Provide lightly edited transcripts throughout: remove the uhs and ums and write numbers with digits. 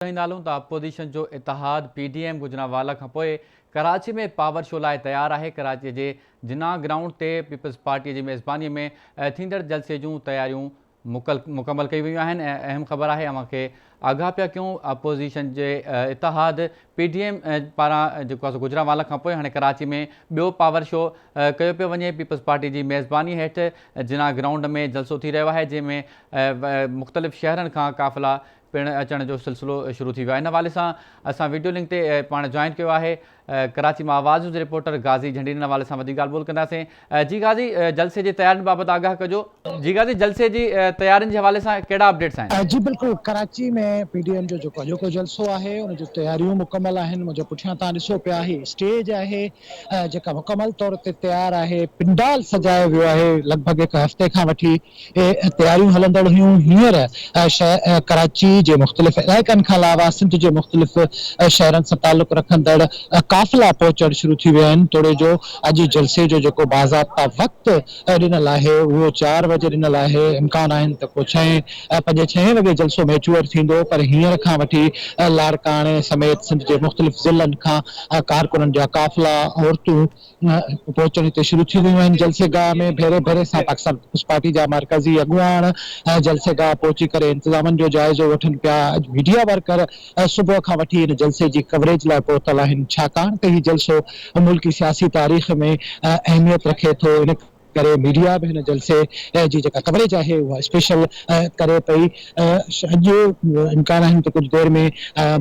ٻڌائيندا هلون ته اپوزيشن جو اتحاد پي ڊي ايم گجرانوالا کانپوء ڪراچي ۾ پاور شو لاء تيار آهي، ڪراچي جي جناح گرائونڊ تي پيپلز پارٽي جي ميزباني ۾ ٿيندڙ جلسي جون تياريون مڪمل ڪيون ويون آهن ۽ اهم خبر آهي اوهان کي آگاهه پيا ڪيون اپوزيشن جي اتحاد پي ڊي ايم پاران جيڪو آهي سو گجرانوالا کانپوء هاڻي ڪراچي ۾ ٻيو پاور شو ڪيو پيو وڃي پيپلز پارٽي جي ميزباني هيٺ جناح گرائونڊ ۾ جلسو ٿي رهيو آهي جنهن ۾ مختلف شهرن کان قافلا پڻ اچڻ جو سلسلو شروع ٿي ويو آهي ان حوالي سان اسان ويڊيو لنڪ تي پاڻ جوائن ڪيو آهي ڪراچي مان آواز نيوز رپورٽر غازي جهنڊي ان حوالي سان وڌيڪ ڳالهه ٻولهه ڪنداسين جي غازي جلسي جي تيارين بابت آگاهه ڪجو. جي غازي جلسي جي تيارين جي حوالي سان ڪهڙا اپڊيٽس آهن؟ جي بلڪل ڪراچي ۾ پي ڊي ايم جو جيڪو اڄوڪو جلسو آهي ان جون تياريون مڪمل آهن منهنجي پٺيان توهان ڏسو پيا هي اسٽيج آهي جيڪا مڪمل طور تي تيار آهي پنڊال سجايو ويو آهي لڳ ڀڳ هڪ هفتي کان وٺي اهي تياريون هلندڙ هيون، هينئر ڪراچي جي مختلف علائقن کان علاوه سنڌ جي مختلف شهرن سان تعلق رکندڙ قافلا پهچڻ شروع ٿي ويا آهن، توڙي جو اڄ جلسي جو جيڪو باضابطا وقت ڏنل آهي اهو چار وڄي ڏنل آهي، امڪان آهن ته ڪو ڇهين پنجين ڇهين وڳي جلسو ميچوئر ٿيندو پر هينئر کان وٺي لاڙڪاڻي سميت سنڌ جي مختلف ضلعن کان ڪارڪنن جا قافلا عورتون پهچڻ هتي شروع ٿي ويون آهن، جلسي گاهه ۾ ڀيري ڀيري سان پاڪستان پيپلز پارٽي جا مرڪزي اڳواڻ جلسي گاهه پهچي ڪري انتظامن جو جائزو وٺن پيا، اڄ ميڊيا ورڪر صبح کان وٺي هن جلسي جي ڪوريج لاء پهتل آهن، ڇاڪاڻ ته هي جلسو ملڪي سياسي تاريخ ۾ اهميت رکي ٿو، ان ڪري ميڊيا به هن جلسي جي جيڪا ڪوريج آهي اها اسپيشل ڪري پئي، اڄ امڪان آهن ته ڪجهه دير ۾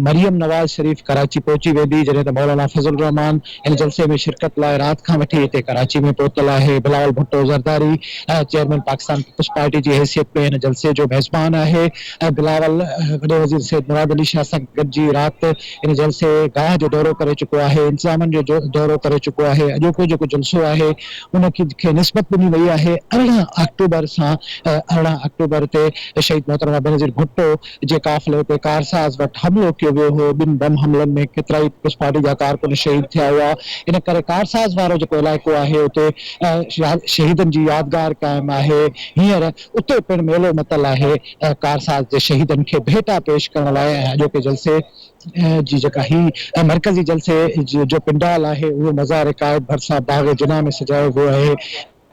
مريم نواز شريف ڪراچي پهچي ويندي، جڏهن ته مولانا فضل الرحمان هن جلسي ۾ شرڪت لاء رات کان وٺي هتي ڪراچي ۾ پهتل آهي. Bilawal Bhutto Zardari chairman Pakistan peoples party جي حيثيت ۾ هن جلسي جو ميزبان آهي. بلاول وڏي وزير سيد مراد علي شاهه سان گڏجي رات هن جلسي گاهه جو دورو ڪري چڪو آهي، انتظامن جو دورو ڪري چڪو آهي. اڄوڪو جيڪو جلسو آهي ان کي نسبت ڏني وئي آهي 18 آڪٽوبر سان 18 آڪٽوبر تي شهيد محترمه بينظير ڀٽو جي قافلي تي ڪارساز وٽ حملو ڪيو ويو هو، ٻن بم حملن ۾ ڪيترائي پيپلز پارٽي جا ڪارڪن شهيد ٿيا هئا، ان ڪري ڪارساز وارو جيڪو علائقو آهي اتي شهيدن جي يادگار قائم آهي، هينئر اتي پڻ ميلو متل آهي ڪارساز جي شهيدن کي ڀيٽا پيش ڪرڻ لاء ۽ اڄوڪي جلسي جي جيڪا هي مرڪزي جلسي جو پنڊال آهي اهو مزار قائد ڀرسان باغ جناح ۾ سجايو ويو آهي.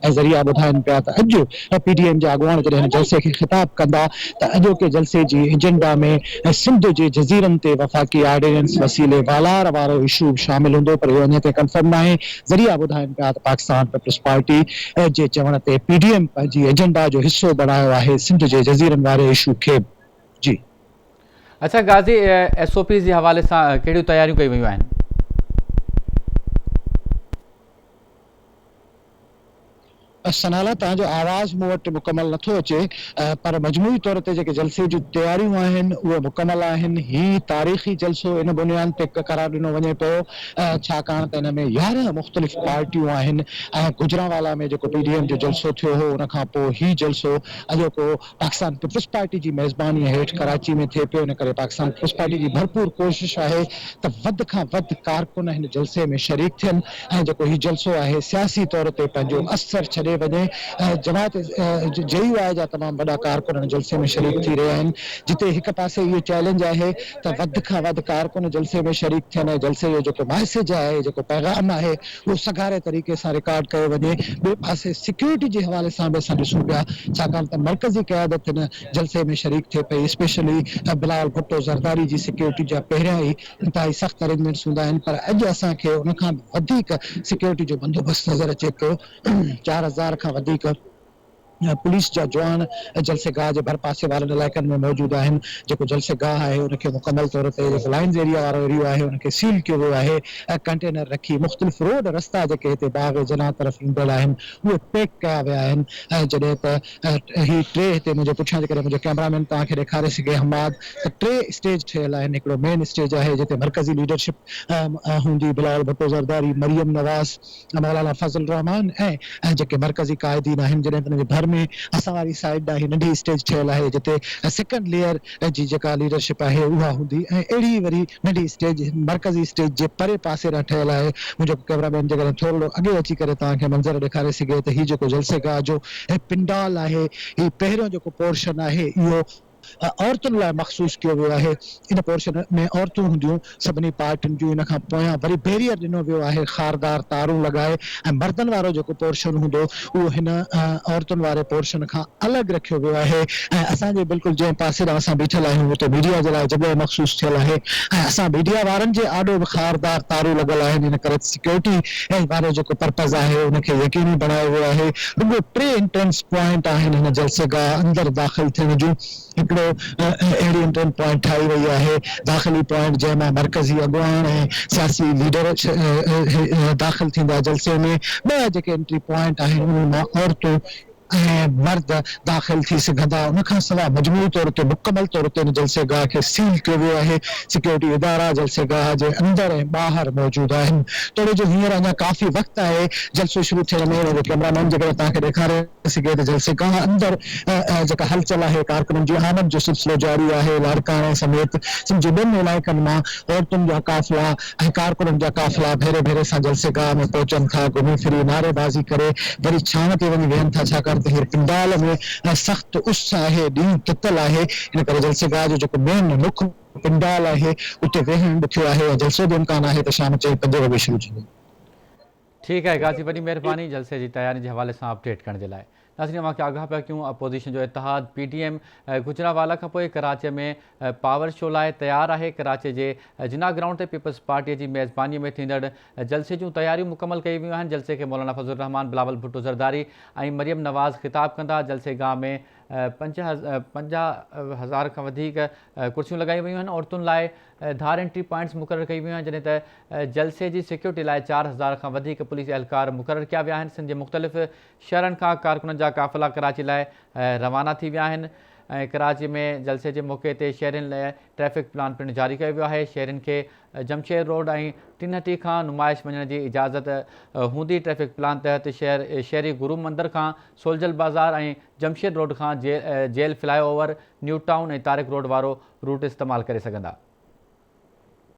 ۽ ذريعا ٻڌائين پيا ته اڄ پي ڊي ايم جا اڳواڻ جڏهن هن جلسي کي خطاب ڪندا ته اڄوڪي جلسي جي ايجنڊا ۾ سنڌ جي جزيرن تي وفاقي آرڊيننس وسيلي والار وارو اشو به شامل هوندو پر اهو اڃا تائين ڪنفرم ناهي ذريعا ٻڌائين پيا ته پاڪستان پيپلز پارٽي جي چوڻ تي پي ڊي ايم پنهنجي ايجنڊا جو حصو بڻايو آهي سنڌ جي جزيرن واري اشو کي به جي. اڇا غازي ايس او پيز جي حوالي سان ڪهڙيون تياريون ڪيون ويون آهن؟ سنالا توهان جو آواز مون وٽ مڪمل نٿو اچي پر مجموعي طور تي جيڪي جلسي جون تياريون آهن اهي مڪمل آهن هي تاريخي جلسو ان بنياد تي قرار ڏنو وڃي پيو ڇاڪاڻ ته ان ۾ 11 مختلف پارٽيون آهن ۽ گجرانوالا ۾ جيڪو پي ڊي ايم جو جلسو ٿيو هو ان کان پوء هي جلسو اڄوڪو پاڪستان پيپلز پارٽي جي ميزباني هيٺ ڪراچي ۾ ٿئي پيو ان ڪري پاڪستان پيپلز پارٽي جي ڀرپور ڪوشش آهي ته وڌ کان وڌ ڪارڪن هن جلسي ۾ شريڪ ٿين ۽ جيڪو هي جلسو آهي سياسي طور تي پنهنجو اثر ڇڏي وڃي جماعت جي يو آء جا تمام وڏا ڪارڪن هن جلسي ۾ شريڪ ٿي رهيا آهن جتي هڪ پاسي اهو چئلينج آهي ته وڌ کان وڌ ڪارڪن جلسي ۾ شريڪ ٿين ۽ جلسي جو جيڪو ميسيج آهي جيڪو پيغام آهي اهو سگهاري طريقي سان رڪارڊ ڪيو وڃي، ٻئي پاسي سيڪيورٽي جي حوالي سان به اسان ڏسون پيا ڇاڪاڻ ته مرڪزي قيادت هن جلسي ۾ شريڪ ٿئي پئي اسپيشلي بلاول ڀٽو زرداري جي سيڪيورٽي جا پهريان ئي انتهائي سخت ارينجمينٽس هوندا آهن پر اڄ اسان کي ان کان به وڌيڪ سيڪيورٽي جو بندوبست نظر اچي پيو 4000 کان وڌيڪ پوليس جا جوان جلسي گاهه جي ڀرپاسي وارن علائقن ۾ موجود آهن، جيڪو جلسي گاهه آهي ان کي مڪمل طور تي جيڪو لائنز ايريا وارو ايريو آهي ان کي سيل ڪيو ويو آهي ۽ ڪنٽينر رکي مختلف روڊ رستا جيڪي هتي باغ جناح طرف ايندڙ آهن اهي پيڪ ڪيا ويا آهن ۽ جڏهن ته هي ٽي هتي منهنجي پٺيان جيڪڏهن منهنجو ڪئميرا مين توهان کي ڏيکاري سگهي حماد ته ٽي اسٽيج ٺهيل آهن هڪڙو مين اسٽيج آهي جتي مرڪزي ليڊرشپ هوندي بلاول ڀٽو زرداري، مريم نواز. مولانا فضل الرحمان ۽ جيڪي مرڪزي قائدين آهن جڏهن ته ان جي ڀر ۾ اسان واري سائيڊ ڏانهن هي ننڍي اسٽيج ٺهيل آهي جتي سيڪنڊ ليئر جي جيڪا ليڊرشپ آهي اها هوندي ۽ اهڙي ئي وري ننڍي اسٽيج مرڪزي اسٽيج جي پري پاسي ڏانهن ٺهيل آهي منهنجو ڪئميرا مين جيڪڏهن ٿورڙو اڳي اچي ڪري توهان کي منظر ڏيکاري سگهي ته هي جيڪو جلسي گاهه جو پنڊال آهي هي پهريون جيڪو پورشن آهي اهو. عورتن لاء مخصوص ڪيو ويو آهي. ان پورشن ۾ عورتون هونديون سڀني پارٽين جون ان کان پويان وري بيريئر ڏنو ويو آهي خاردار تارون لڳائي ۽ مردن وارو جيڪو پورشن هوندو اهو هن عورتن واري پورشن کان الڳ رکيو ويو آهي ۽ اسان جي بلڪل جنهن پاسي ڏانهن اسان بيٺل آهيون اتي ميڊيا جي لاء جڳهه مخصوص ٿيل آهي ۽ اسان ميڊيا وارن جي آڏو به خاردار تارون لڳل آهن ان ڪري سيڪيورٽي وارو جيڪو پرپز آهي ان کي يقيني بڻايو ويو آهي رڳو ٽي انٽرنس پوائنٽ آهن هن جلسي گاهه اندر داخل ٿيڻ جون هڪڙو اهڙي انٽرن پوائنٽ ٺاهي وئي آهي، داخلي پوائنٽ جنهن مان مرڪزي اڳواڻ ۽ سياسي ليڊر داخل ٿيندا جلسي ۾ ٻه جيڪي انٽري پوائنٽ آهن انهن مان عورتون ۽ مرد داخل ٿي سگهندا ان کان سواء مجموعي طور تي مڪمل طور تي ان جلسي گاهه کي سيل ڪيو ويو آهي سيڪيورٽي ادارا جلسي گاهه جي اندر ۽ ٻاهر موجود آهن توڙي جو هينئر اڃا ڪافي وقت آهي جلسو شروع ٿيڻ ۾ منهنجو ڪئميرا مين جيڪڏهن توهان کي ڏيکاري سگهي ته جلسي گاهه اندر جيڪا هلچل آهي ڪارڪنن جي آمد جو سلسلو جاري آهي لاڙڪاڻي سميت سنڌ جي ٻين علائقن مان عورتن جا قافلا ۽ ڪارڪنن جا قافلا ڀيري ڀيري سان جلسي گاهه ۾ پهچن ٿا گهمي ڦري نعري بازي ڪري وري ڇانو تي وڃي ويهن ٿا ڇاڪاڻ ته هينئر پنڊال ۾ سخت اس آهي ڏينهن تتل آهي ان ڪري جلسي گاهه جو جيڪو مين مک پنڊال آهي اتي ويهڻ ڏکيو آهي ۽ جلسو به امڪان آهي ته شام چئين پنجين وڳي شروع ٿيندو. ٺيڪ آهي غازي وڏي مهرباني جلسي جي تيارين جي حوالي سان اپڊيٽ ڪرڻ جي لاء. ناظرين اوهان کي آگاهه پيا ڪيون اپوزيشن جو اتحاد پي ڊي ايم گجرانوالا کانپوء ڪراچي ۾ پاور شو لاء تيار آهي ڪراچي جي جناح گرائونڊ تي پيپلز پارٽي جي ميزباني ۾ ٿيندڙ جلسي جون تياريون مڪمل ڪيون ويون آهن جلسي کي مولانا فضل الرحمان بلاول ڀٽو زرداري ۽ مريم نواز خطاب ڪندا جلسي گاهه ۾ 5000 کان وڌيڪ ڪرسيون لڳايون ويون آهن عورتن لاء ڌار انٽري پوائنٽس مقرر ڪيون ويون آهن جڏهن ته جلسي جي سيڪيورٽي لاء 4000 کان وڌيڪ پوليس اهلڪار مقرر ڪيا ويا آهن سنڌ جي مختلف شهرن کان ڪارڪنن جا قافلا ڪراچي لاء روانا ٿي ويا آهن ۽ ڪراچي ۾ جلسي جي موقعي تي شهرين لاء ٽريفڪ پلان پڻ جاري ڪيو ويو آهي شهرين کي جمشير روڊ ۽ ٽنهٽي کان نمائش وڃڻ جي اجازت هوندي ٽريفڪ پلان تحت شهر شهري گرو مندر کان سولجل بازار ۽ جمشيد روڊ کان jail flyover, new town ۽ Tariq road وارو روٽ استعمال ڪري سگهندا.